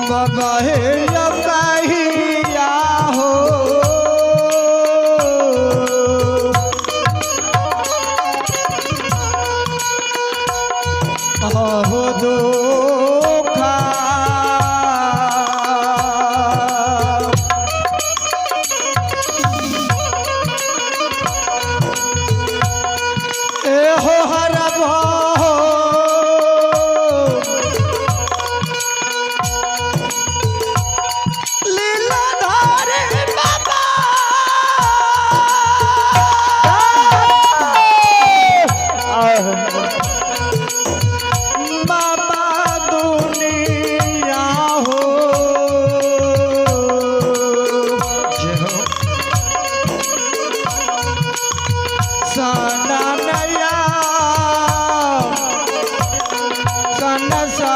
बाबा हे कहिया हो। अहो दुखा ए हो हर हो। लीलाधारी बाबा बाबा दुनिया हो। जय हो। सना नया सनसा।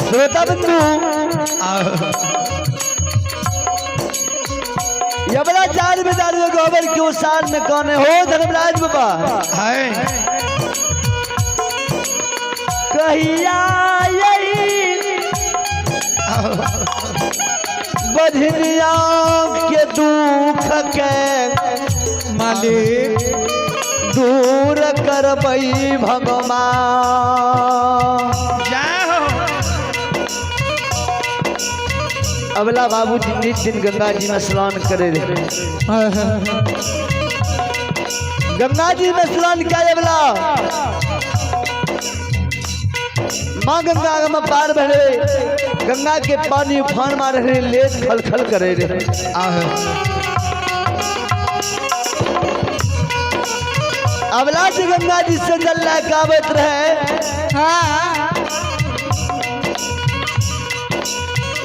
श्रोता बंधु, यमला चार में दारू गोबर क्यों सार में कौन है हो धर्मराज बाबा है कहिया यही बधनिया के दुख के मालिक दूर करबई भगवान। जय हो। अबला बाबूजी नित दिन गंगा जी में स्नान करे रहे। गंगा जी में स्नान करे अबला माँ गंगा में पार भरे, गंगा के पानी उफान मारे रहे, लेत खलखल करे रहे। अबला जी गंगा जी से जल लेके आबत रहे।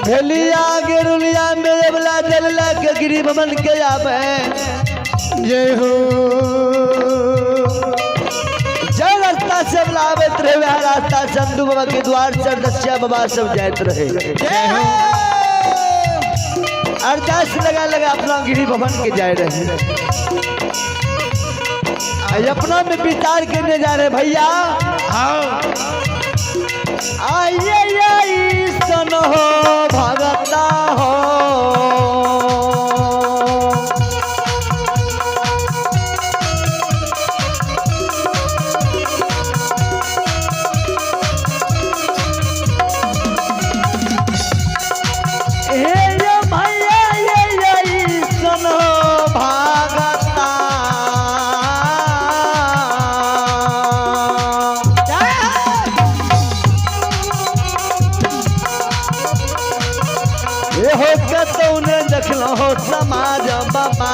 भेलिया गेरुलिया में अबला जल लेके गिरी भवन के आवे। जय हो। जय रास्ता से अबला आबत रहे, वह रास्ता चंदू बाबा के द्वार से दसिया बाबा सब जात रहे। जय हो। अरदास लगा लगा अपना गिरी भवन के जाए रहे। आज अपना में विचार करने जा रहे भैया। आओ। आइए ये सन हो भगता हो। हे ये भैया ये सन हो भगता। ए हो कतौ ने देखलो हो समाज बाबा।